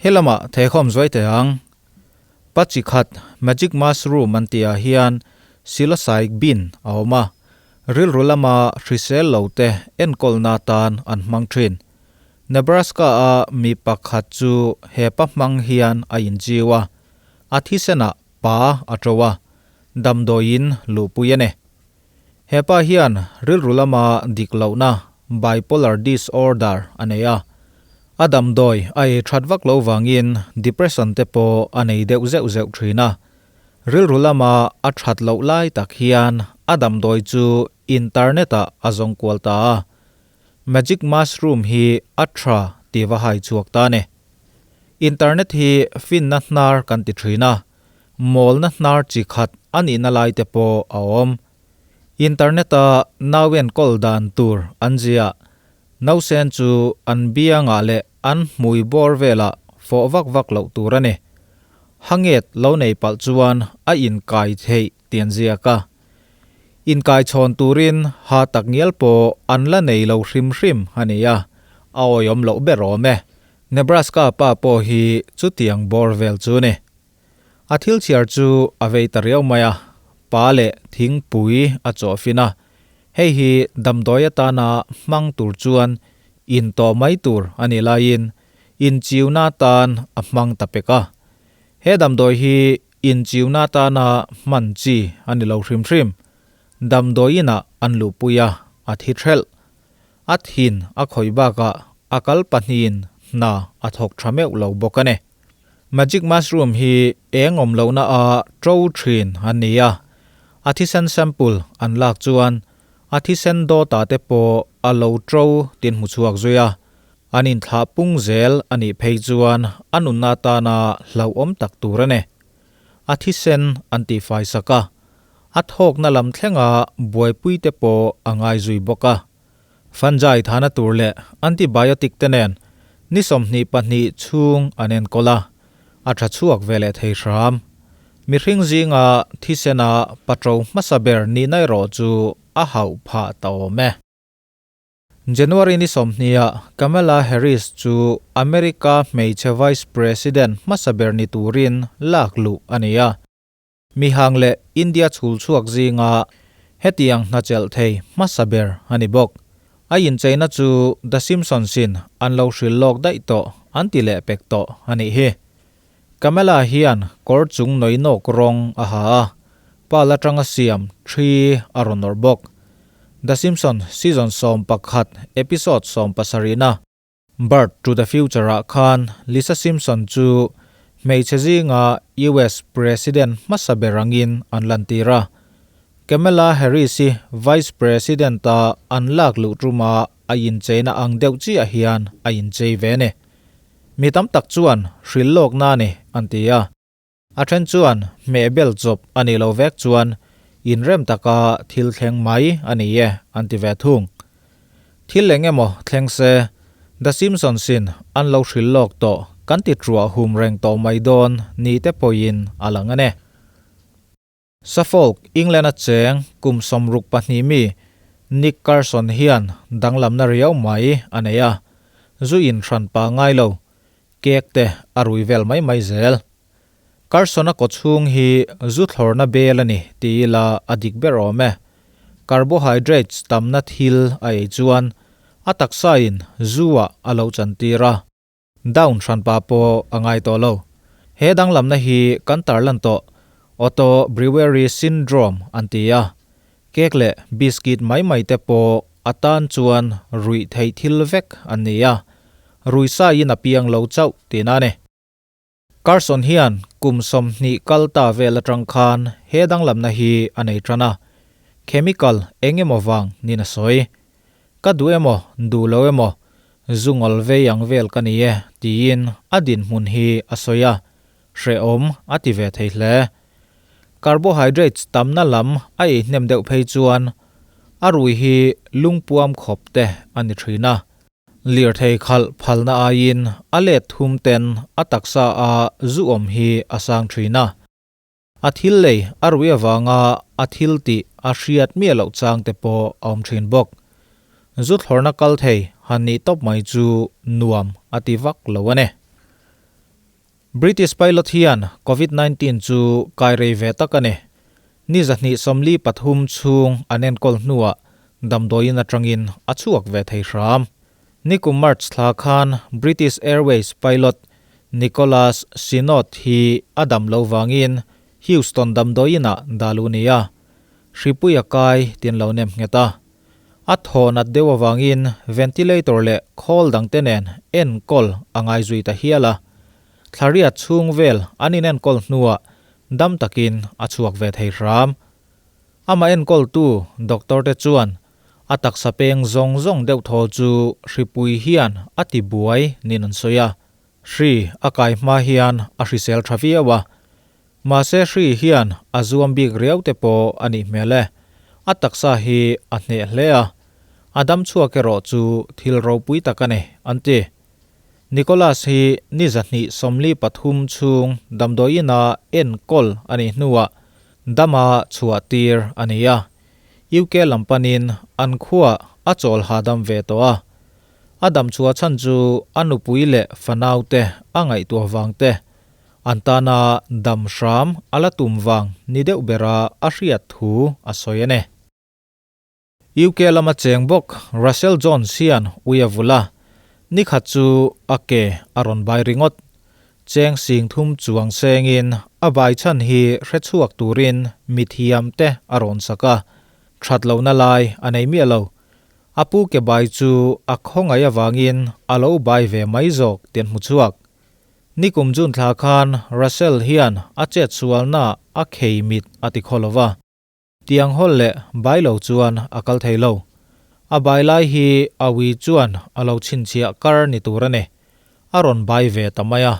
Helamah theikhawm zuai teh ang. Pa chi khat magic mushroom an tih ah hian psilocybin a awm a, rilru lama hrisel lo te enkawlna atan an hmang thin. Nebraska a mi pakhat chu he pa hmang hian a inchiu a, a thisenah pa a to a, damdawiin luhpui a ni. He pa hian rilru lama dik lohna, bipolar disorder, a nei a. A damdawi a ei that vak lo vangin depression te pawh a nei deuh zeuh zeuh thin a. Rilru lama a that loh lai tak hian a damdawi chu internet ah a zawng kual ta a. Magic mushroom hi a tha tih va hai chhuak ta a ni. Internet hi finna hnar kan ti thin a. Mawlna hnar chi khat a nihna lai te pawh a awm. Internet-a nau enkawl dan tur an ziah. Nausen chu an biangah leh an hmui bawr velah fawh vak vak loh tur a ni. Hanget lo nei palh chuan a inkai theih tih an ziak a. Inkai chhawn turin ha tak ngial pawh an la nei lo hrim hrim a ni a, a awihawm loh ber awm e. Nebraska pa pawh hi chutiang bawr vel chu ni. A thil chhiar chu a vei ta riau mai a, pa leh thingpui a chawh fin a, hei hi damdawi atana hmang tur chuan in tawh mai tur a nih laiin inchiuna atan a hmang ta pek a. He damdawi hi inchiuna atana hman chi a ni lo hrim hrim. Damdawi inah an luhpui a, a thi thelh. A thin a khawih bakah a kal pahnihin hna a thawk tha meuh lo bawk a ni. Magic mushroom hi eng awm lohna a to thin an ni a, a thisen sample an lak chuan a thisen dawtah te pawh a lo to tin hmu chhuak zui a, an inthlah pung zel a nih phei chuan a nunna atana hlauhawm tak tur a ni. A thisen an tihfai sak a, a thawkna lam thlenga buaipui te pawh a ngai zui bawk a. Fungi thana tur leh antibiotic te nen ni 22 chhung an enkawl a, a tha chhuak ve leh thei hram. Mihring zinga thisena patro hmasa ber nihna erawh chu a hauh phah ta awm e. January ni 20 ah Kamala Harris chu America hmeichhe Vice President hmasa ber ni turin lak luh a ni a. Mihang leh India chhul chhuak zinga hetiang hna chelh thei hmasa ber a ni bawk. A incheina chu The Simpsons in an lo hrilh lawk daih tawh an ti leh pek tawh a nih hi. Kamala hian kawr chung nawi nawk rawng a ha a, pal atanga siam thi a rawn nawrh bawk. The Simpsons season 11 episode 70 na Birth to the Future ah khan Lisa Simpson chu hmeichhe zinga US President hmasa ber angin an lantir a. Kamala Harris hi Vice President a an lak luh tuma a incheina ang deuh chiah hian a inchei ve a ni. Mi tam tak chuan hrilh lawkna a ni an ti a. A then chuan hmehbel chawp a nih loh vek chuan inrem taka thil thleng mai a ni e an ti ve thung. Thil eng emaw thleng se, The Simpsons in an lo hrilh lawk tawh kan ti truah hum reng tawh mai dawn ni te pawhin a lang a ni. Suffolk, England a cheng kum 62 mi Nick Carson hian danglamna riau mai a nei a, zu inhran pa ngai lo, Cake te a rui vel mai mai zel. Carson-a kawchhung hi zu thlawrna bel a ni ti ila a dik ber awm e. Carbohydrates tamna thil a ei chuan a taksain zu-ah a lo chantir a. Down hranpa pawh a ngai tawh lo. He danglamna hi kan tarlan tawh Auto Brewery Syndrome an ti a. Cake leh biscuit mai mai te pawh a tan chuan ruih theih thil vek an ni a, rui saiin a piang lo chauh tihna a ni. Carson hian kum 20 kal ta vel atang khan he danglamna hi a nei tan a, chemical eng emaw vang niin a sawi. Ka duh emaw, duh lo emaw, zu ngawl vei ang vel ka ni e tiin a dinhmun hi a sawi a, hrehawm a ti ve thei hle. Carbohydrates tamna lam a ei hnem deuh phei chuan a rui hi lungpuam khawp te a ni thin a. Lirthei khalh phalna aiin a let thum ten a taksa a zu awm hi a sang thin a. A thil lei a rui avanga a thil tih a hriat miah loh chang te pawh a awm thin bawk. Zu thlawrna kal thei han nih tawp mai chu nuam a ti vak lo a ni. British pilot hian Covid 19 chu kai rei ve tak a ni. Ni 223 chhung an enkawl hnuah damdawiin atangin a chhuak ve thei hram. Nikum March thla khan British Airways pilot Nicholas Sinot hi a dam lo vangin Houston damdawiinah dalu ni a, hripui a kai tin lo nem nghet a. A thaw nat deuh avangin ventilator leh khawl dangte nen enkawl a ngai zui ta hial a. Thlariat chhung vel an inenkawl hnuah dam takin a chhuak ve thei hram. Amah enkawltu doctor te chuan a taksa peng zawng zawng deuh thaw chu hripui hian a ti buai niin an sawi a. Hri a kai hma hian a hrisel tha viau a. Mahse hri hian a zuam bik riau te pawh a nih hmel e. A taksa hi a hneh hle a. A dam chhuak erawh chu thil ropui tak a ni, an ti. Nicholas hi ni 223 chhung damdawiin-a enkawl a nih hnuah dama chhuah tir a ni a. UK lam panin an khuaa a chawl hahdam ve tawh a. A dam chhuah chhan chu a nupui leh fanaute a ngaihtuah vang te, an tana dam hram a la tum vang ni deuh bera a hriat thu a sawi a ni. UK lama cheng bawk Russell Jones hian ui a vul a, ni khat chu a ke a rawn bai ringawt. Cheng sing thum chuang sengin a bai chhan hi hre chhuak turin mithiam te a rawn sak a, that lohna lai a nei miah lo. A pu ke bai chu a khawngaih avangin a lo bai ve mai zawk tih an hmu chhuak. Nikum June thla khan Russell hian a chet sualna a khei mit a ti khaw lova. Tiang hawl leh bai lo chuan a kal thei lo. A bai lai hi a ui chuan a lo chhinchhiah kar ni tur a ni. A rawn bai ve ta mai a.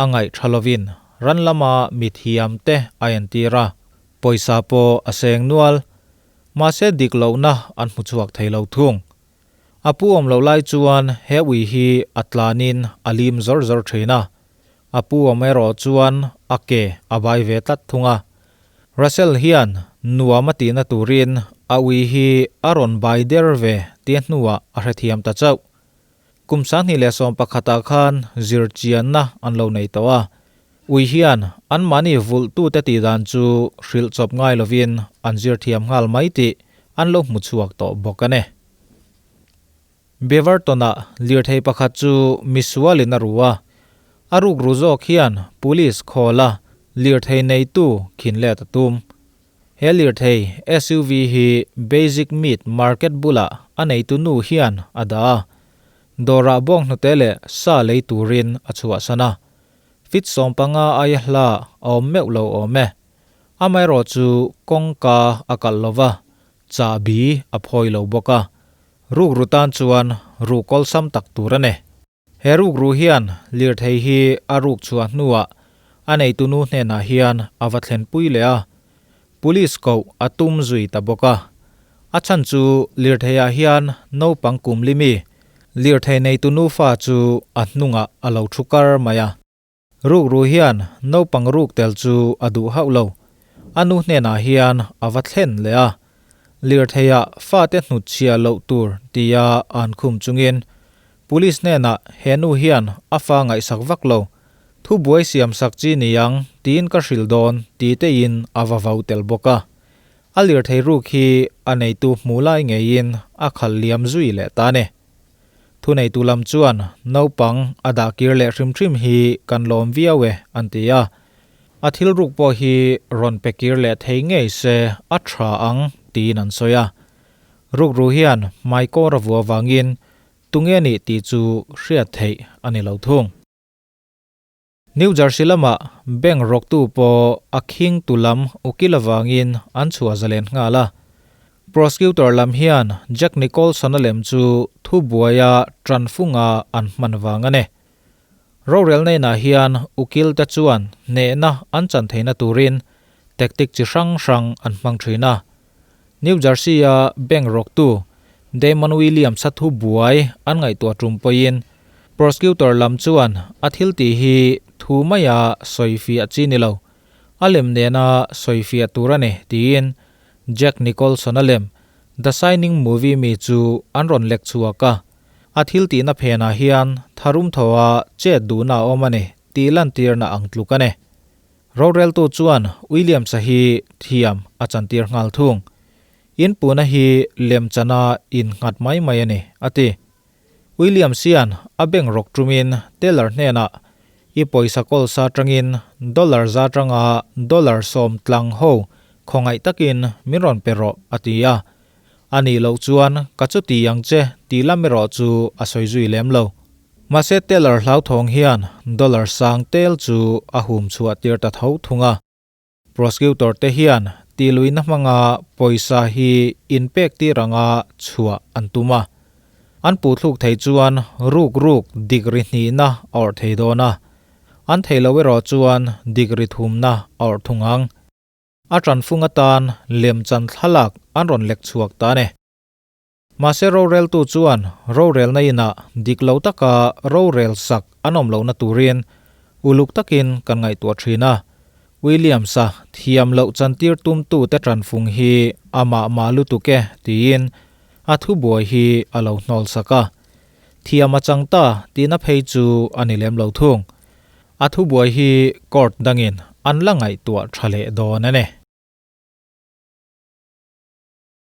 A ngaih tha lovin ran lama mithiam te a entir a, pawisa pawh a seng nual. Mahse dik lohna an hmu chhuak thei lo thung. A pu awm loh lai chuan he ui hi a tlanin a lim zawr zawr thin a. A pu awm erawh chuan a ke a bai ve tlat thung a. Russell hian nuam a tihna turin a ui hi a rawn bai der ve tia hnuah a hrethiam ta chauh. Kum 2011ah khan zirchianna an lo nei tawh a. Ui hian anmahni vulhtute tih dan chu hrilh chawp ngai lovin an zir thiam nghal mai tih an lo hmu chhuak tawh bawk a ni. Beaverton-ah lirthei pakhat chu misualin a ru a, a rukru zawk hian police call a lirthei neitu khin let a tum. He lirthei SUV hi Basic Meat Market bulah a neitu nu hian a dah a, dawrah bawnghnute leh sa lei turin a chhuahsan a. Fit 15 aia hla a awm meuh lo awm e. Amaherawh chu kawngka a kalh lo va, chahbi a phawi lo bawk a. Rukru tan chuan ruh kawlsam tak tur a ni. He rukru hian lirthei hi a ruk chhuah hnuah a neitu nu hnenah hian a va thlenpui leh a, police koh a tum zui ta bawk a. A chhan chu lirtheiah hian naupang kum limi lirthei neitu nufa chu a hnungah a lo thu kar mai a. Rukru hian naupang ruk tel chu a duh hauh lo. A nu hnenah hian a va thlen leh a. Lirtheiah fate hnutchhiah loh tur tia an khum chungin Police hnenah he nu hian a fa ngaihsak vak lo, thubuai siamsak chi ni ang tiin ka hrilh dawn ti tein a va vau tel bawk a. A lirthei ruk hi a neitu hmu lai ngeiin a khalh liam zui leh ta ni. Thuneitu lam chuan naupang a dah kir leh hrim hrim hi kan lawm viau e an ti a. A thil ruk pawh hi rawn pe kir leh thei ngei se a tha ang tiin an sawi a. Rukru hian hmaikawr a vuah vangin tunge nih tih chu hriat theih a ni lo thung. New Jersey lamah bank rawktu pawh a khing tu lam ukil avangin an chhuah zalen nghal a. Prosecutor lam hian Jack Nicholson-a lem chu thubuaia tanfunga an hman vang a ni. Rorel nainah hian ukil te chuan hnehna an chan theihna turin tactic chi hrang hrang an hmang thin a. New Jersey-a bank rawktu Damon Williams-a thubuai an ngaihtuah tum pawhin prosecutor lam chuan a thil tih hi thu maia sawifiah chi ni lo, a lem nena sawifiah tur a ni tiin Jack Nicholson-a lem The Shining movie mi chu an rawn lek chhuak a. A thil tihna phenah hian tharum thaw a chet duhna a awm a ni tih lantirna ang tluk a ni. Roreltu chuan Williams-a hi thiam a chantir nghal thung. In puna hi lemchana innghat mai mai a ni, a ti. Williams hian a bank rawk tumin teller hnenah i pawisa kawl sa atangin dollar za atanga dollar sawm tlang ho khawngaih takin min rawn pe rawh a ti a. A nih loh chuan ka chuti ang che tih lam erawh chu a sawi zui lem lo. Mahse teller hlauthawng hian dollar sang tel chu a hum chhuah tir ta tho thung a. Prosecutor te hian tihluihna hmanga pawisa hi inpek tir anga chhuah an tum a. An puhthluk thei chuan ruk ruk degree hnihna a awrh thei dawn a, an thei lo erawh chuan degree thumna a awrh thung ang. A tanfung atan lemchan thlalak an rawn lek chhuak ta a ni. Mahse roreltu chuan rorelna inah dik lo taka rorel sak an awm lohna turin uluk takin kan ngaihtuah thin a. Williams-a thiam loh chantir tumtute tanfung hi amah mah lutuk e tiin a thubuai hi a lo hnawl sak a. Thiam a chang ta tihna phei chu a ni lem lo thung. A thubuai hi court dangin an la ngaihtuah tha leh dawn a ni.